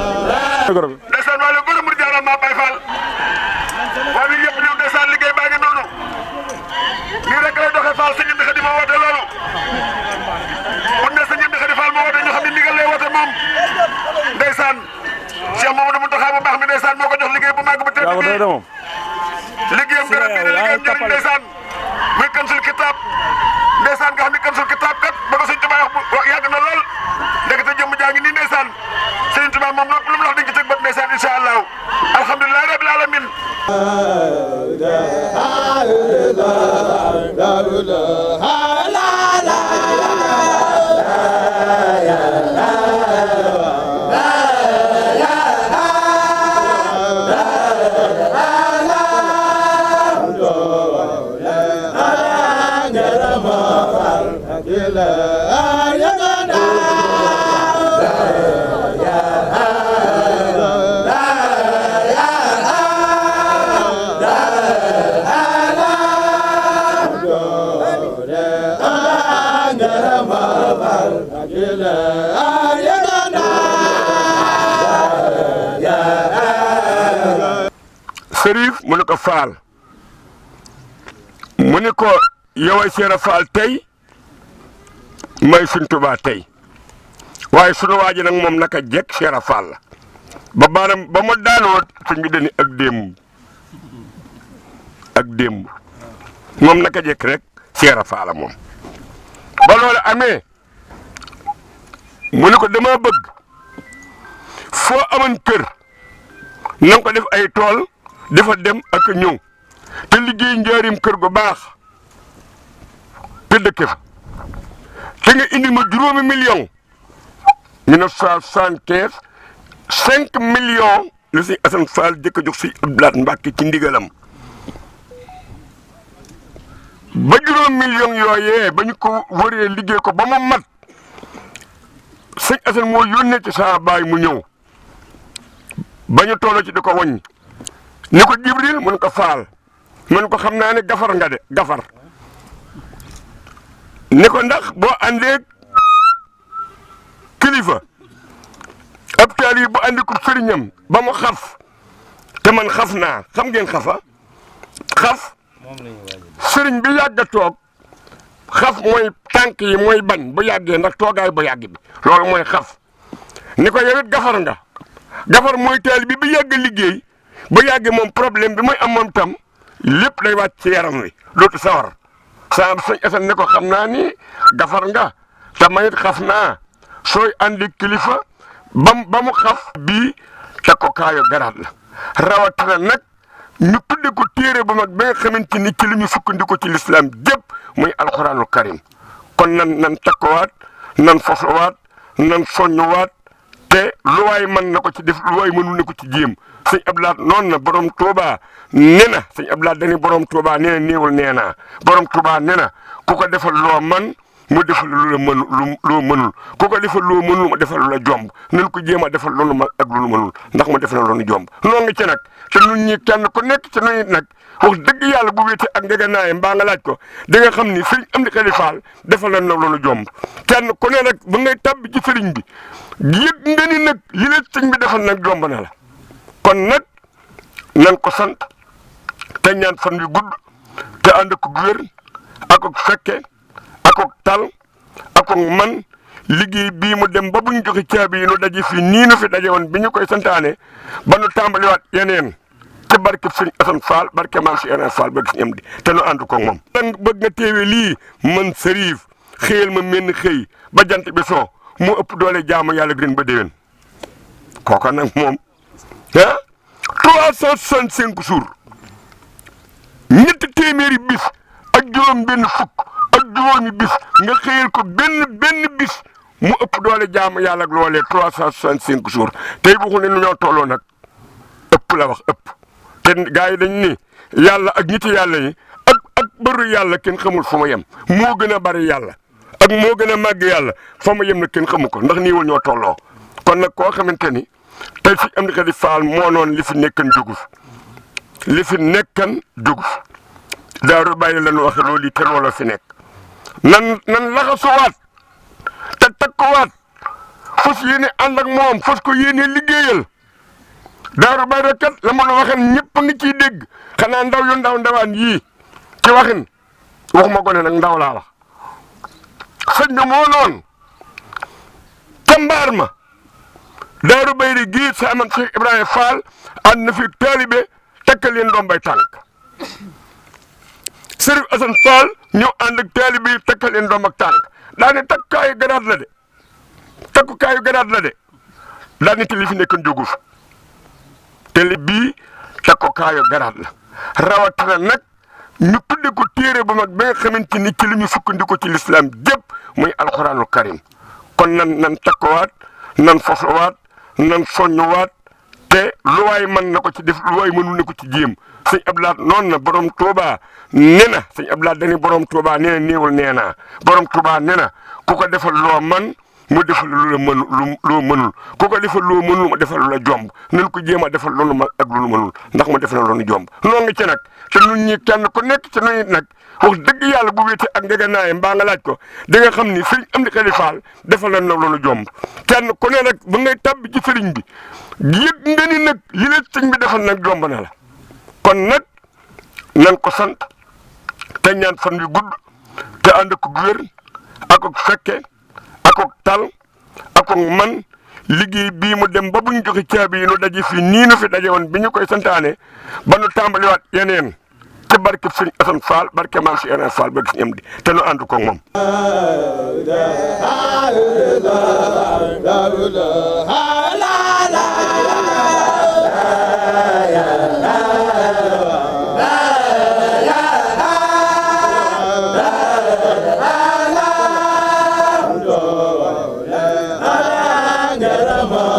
ndeysaan maa leen gën a mën jaaraam maa Baye Fall waa bi yëpp ñëw ndeysaan liggéey baa ngi noonu nii rek lay doxee Fall sëñ Ndixadi ma woote loolu bu ne sëñ Ndixadi Fall ma woote ñu xam ne ndigal lay woote moom ndeysaan Cheikh Mamadou Mountakha bu baax mi ndeysaan moo ko jox liggéey bu màgg bu tedd bi liggéeyam gërëm bi ne liggéeyam njëriñ ndeysaan muy Kanzul Kitab ndeysaan nga xam ne Kanzul Kitab kat ba ko sëñ Tuubaa wax yàgg na lool ndekete jëmm jaa ngi nii ndeysaan sëñ Tuubaa moom lépp lu mu wax dañ ci teg bët ndeysaan incha allah alhamdulilah rabbil alamin Sërif mu ne ko Faal mu ne ko yow ay Seera Faal tey may Sëñ Tuubaa tey waaye sunu waa ji nag moom naka jekk Seera Faal la ba maanaam ba ma daanoo sëñ bi dañuy ak démb moom naka jekk rek Seera Faal la moom. ba loolu amee mu ne ko dama bëgg foo amoon kër na nga ko def ay tool. dafa dem ak ñëw te liggéey njaarim kër gu baax te dëkk fa te nga indi ma juróomi million 1975 5 millions la si Assane Fall jëkk a jox si Abdoulaye Mbacke ci ndigalam ba juróom million yooyee ba ñu ko wëree liggéey ko ba mu mat sëñ Assane moo yónnee ci saa baay mu ñëw ba ñu tolloo ci di ko wàññi. ni ko Jibril mun ko Faal mun ko xam naa ne gafar nga de gafar ni ko ndax boo àndee kilifa ab taal yi bu àndi ko sëriñam ba mu xaf te man xaf naa xam ngeen xafa xaf sëriñ bi yàgg a toog xaf mooy tànk yi mooy bañ bu yàggee ndax toogaay bu yàgg bi loolu mooy xaf ni ko yow it gafar nga gafar mooy taal bi yàgg liggéey ba yàggee moom problème bi mooy am moom tam lépp day wàcc ci yaram wi dootu sawar saa sëñ Assane ne ko xam naa ni gafar nga te mayit xaf naa sooy andi kilifa ba mu xaf bii te ko kaayo garaat la rawatina nag ñu tudde ko téere bu mag ba nga xamante ni ci li ñu sukkandiku ci lislaam jépp muy alxuraanul karim kon nan takkuwaat nan fosluwaat nan soññuwaat te lu waay mën na ko ci def lu waay mënul na ko ci jéem sëñ Abdoulaye noonu na borom Touba nee na sëñ Abdoulaye dañuy borom Touba nee na néewul nee naa borom Touba nee na ku ko defal loo man mu defal lu la mën loo mënul ku ko defal loo mënul mu defal lu la jomb nañ ko jéem a defal loolu ma ak lu mënul ndax mu def na loolu jomb noo ngi ci nag te ñun ñi kenn ku nekk ci ñun nag wax dëgg yàlla bu wéete ak njëgënaay mbaa nga laaj ko di nga xam ni sëñ Amdi Khady Fall defal na loolu jomb kenn ku ne nag ba ngay tàbbi ci sëriñ bi yëg nga ni nag li la sëñ bi defal nag jomb na la kon nag nan ko sant te ñaan fan wi gudd te ànd ak wér ak fekke ak tal ak man liggéey bii mu dem ba bu ñu joxe caabi yi nu daje fii nii nu fi daje woon bi ñu koy santaane ba nu tàmbaliwaat yeneen ci barke sëñ Assane Fall barke maam si yeneen Fall ba gis ñam di te nu ànd ko moom. lan bëgg nga teewe lii man Sërif xëyal ma mel ni xëy ba jant bi soo moo ëpp doole jaamu yàlla gën ba déwén kooka nag moom ah 365 jours ñetti téeméeri bis ak juróom benn fukk ak juróomi bis nga xëyal ko benn bis mu ëpp doole jaamu yàlla ak loolee 365 jours tey waxu ne nu ñoo tolloo nag ëpp la wax ëpp te gars yi dañ ni yàlla ak ñiti yàlla yi ak bëru yàlla kenn xamul fu ma yem moo gën a bari yàlla ak moo gën a màgg yàlla fa ma yem nag kenn xamu ko ndax niiwul ñoo tolloo kon nag koo xamante ni tey fi am di Khady Fall moo noon li fi nekkan duguf li fi nekkan duguf daaru bàyyi lañu waxe loolu te loolu fi nekk nan laxasuwaat te takkuwaat fas yéene ànd ak moom fas ko yéene liggéeyal daaru bàyyi rek kat la mën a waxen ñëpp ngi ciy dégg xanaa ndaw yu ndawaan yii ci waxin waxuma ko ne nag ndaw laa wax sëñ bi moo noon ca mbaar ma daaru bayri gii sa aman Cheikh Ibrahima Fall ànd na fi taalibe takkal leen ndombay tànk Sëriñ Assane Fall ñëw ànd ak taalibe yi takkal leen ndomb ak tànk daane takkukaayu garaat la de takkukaayu garaat la de daane te li fi nekk njóguf te li bii takkukaayu garaat la rawatina nag ñu tudde ko téere bu mag ba nga xamante ni ci li ñu sukkandiku ci lislaam jépp muy alxuraanul karim kon nan takkuwaat nan fosluwaat nan soññuwaat te lu waay mën na ko ci def lu waay mënul na ko ci jéem sëñ Abdoulaye noonu na borom Touba nee na sëñ Abdoulaye dañuy borom Touba nee na néewul nee naa borom Touba nee na ku ko defal loo man mu defal lu la mën loo mënul ku ko defal loo mënul mu defal lu la jomb nañ ko jéem a defal loolu ma ak lu mënul ndax mu def na loolu jomb noo ngi ci nag te ñun ñi kenn ku nekk ci ñun nag wax dëgg yàlla bu wéete ak ngeganaay mbaa nga laaj ko di nga xam ni sëñ Amdi Khady Fall defal na loolu jomb kenn ku ne nag ba ngay tàbbi ci sëriñ bi yëg nga ni nag li la sëñ bi defal nag jomb na la kon nag nan ko sant te ñaan fan wi gudd te ànd ak wér ak fekke ak tal ak man liggéey bii mu dem ba bu ñu joxe caabi yi nu daje fii nii nu fi daje woon bi ñu koy santaane ba nu tàmbaliwaat yeneen ci barke Sëriñ Assane Fall barke maam si yeneen Fall ba gis ñam di te nu ànd ko moom